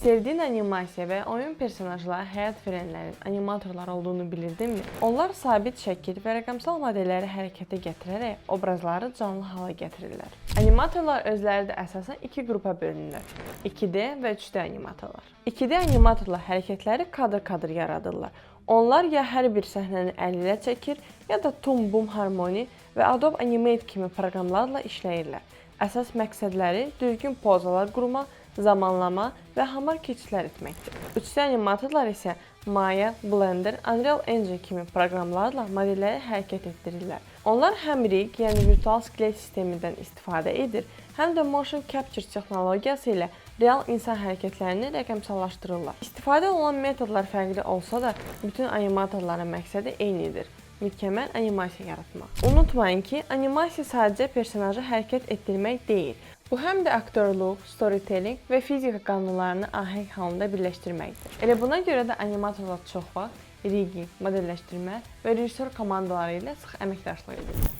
Sevdiyin animasiya və oyun personajlara həyat verənlərin animatorlar olduğunu bilirdinmi? Onlar sabit şəkil və rəqəmsal modelləri hərəkətə gətirərək obrazları canlı hala gətirirlər. Animatorlar özləri də əsasən iki qrupa bölünürlər: 2D və 3D animatorlar. 2D animatorlar hərəkətləri kadr-kadr yaradırlar. Onlar ya hər bir səhnəni əl ilə çəkir, ya da Toon Boom Harmony və Adobe Animate kimi proqramlarla işləyirlər. Əsas məqsədləri düzgün pozalar qurmaq, zamanlama və hamar keçidlər etməkdir. 3D animatorlar isə Maya, Blender, Unreal Engine kimi proqramlarla modelləri hərəkət etdirirlər. Onlar həm rig, yəni virtual skelet sistemindən istifadə edir, həm də motion capture texnologiyası ilə real insan hərəkətlərini rəqəmsallaşdırırlar. İstifadə olunan metodlar fərqli olsa da, bütün animatorların məqsədi eynidir: mükəmməl animasiya yaratmaq. Unutmayın ki, animasiya sadəcə personajı hərəkət etdirmək deyil. Bu həm də aktyorluq, storytelling və fizika qanunlarını ahəng halında birləşdirməkdir. Elə buna görə də animatorlar çox vaxt rigging, modelləşdirmə və rejissor komandaları ilə sıx əməkdaşlıq edirlər.